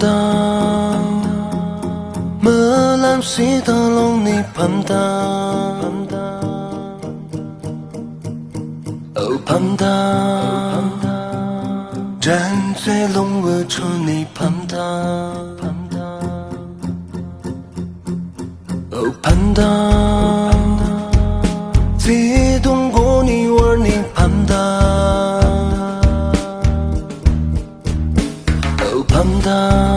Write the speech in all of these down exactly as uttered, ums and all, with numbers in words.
དང་། རྨི་ལམ་ཞིག་ཏུ་ལོང་ནས་ཕམ་དང་། འོ་ཕམ་དང་། དྲན་ཚེ་ལོང་བུ་ཁྲོད་ནས་ཕམ་དང་། འོ་ཕམ་དང་། བརྩེ་དུང་སྒོ་ནས་བར་ནས་ཕམ་དང་། འོ་ཕམ་དང་།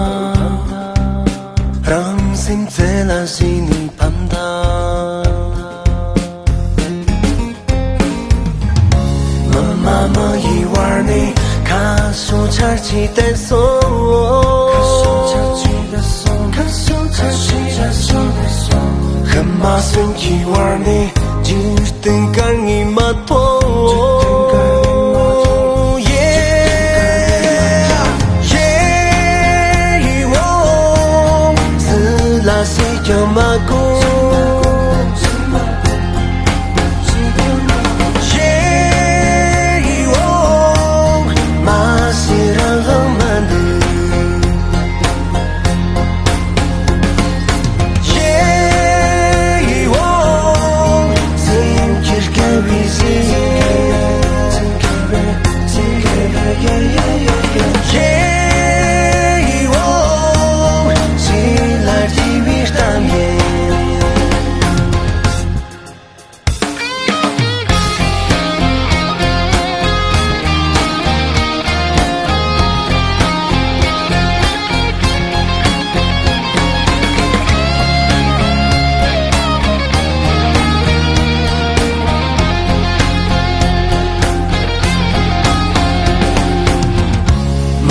རང་སེམས་རྩེ་ལ་ཞིག་ནས་ཕམ་དང་། མ་མ་མ་ཡི་བར་ནས་ཁ་ཕྱོགས་ཆར་ཆུ་དེད་སོང་། ཁ་ཕྱོགས་ཆར་ཆུ་དེད་སོང་། ཁ་ཕྱོགས་ཆར་ཆུ་དེད་སོང་། ཧི་མ་སོན་གྱི་བར་ནས་འཇིག་རྟེན་སྐར་ངོས་མ་མཐོང་། ཡེ་ཡེ་ཡི་འོང་། སུ་ལ་སུས་ཀྱང་མ་གོ།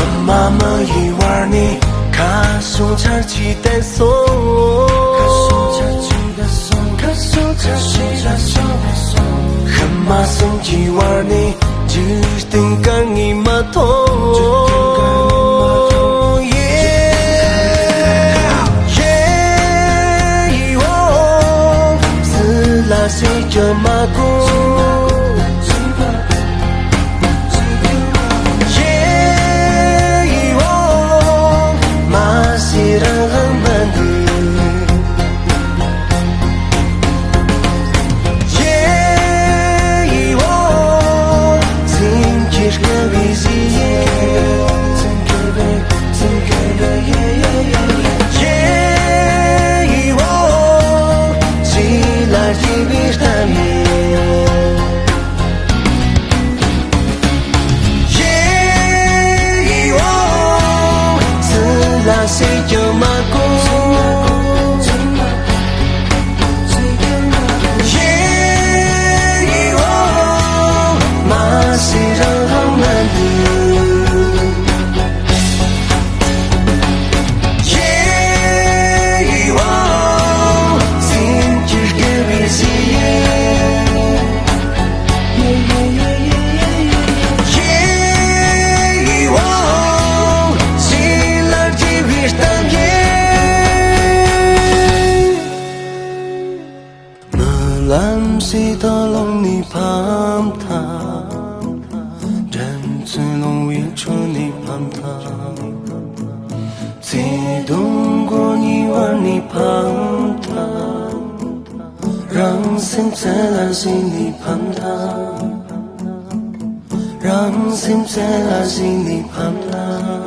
མ་མ་མ་ཡི་བར་ནས་ཁ་ཕྱོགས་ཆར་ཆུ་དེད་སོང་། ཁ་ཕྱོགས་ཆར་ཆུ་དེད་སོང་། ཁ་ཕྱོགས་ཆར་ཆུ་དེད་སོང་། ཧི་མ་སོན་གྱི་བར་ནས་འཇིག་རྟེན་སྐར་ངོས་མ་མཐོང་། ཡེ་ཡེ་ཡི་འོང་། སུ་ལ་སུས་ཀྱང་མ་གོ། རྨི་ལམ་ཞིག་ཏུ་ལོང་ནས་ཕམ་ཐལ། དྲན་ཚུལ་ལོང་བུའི་ཁྲོད་ནས་ཕམ་ཐལ། བརྩེ་དུང་སྒོ་གཉིས་བར་ནས་ཕམ་ཐལ། རང་སེམས་རྩེ་ལ་ཞིག་ནས་ཕམ་ཐལ། རང་སེམས་རྩེ་ལ་ཞིག་ནས་ཕམ་ཐལ།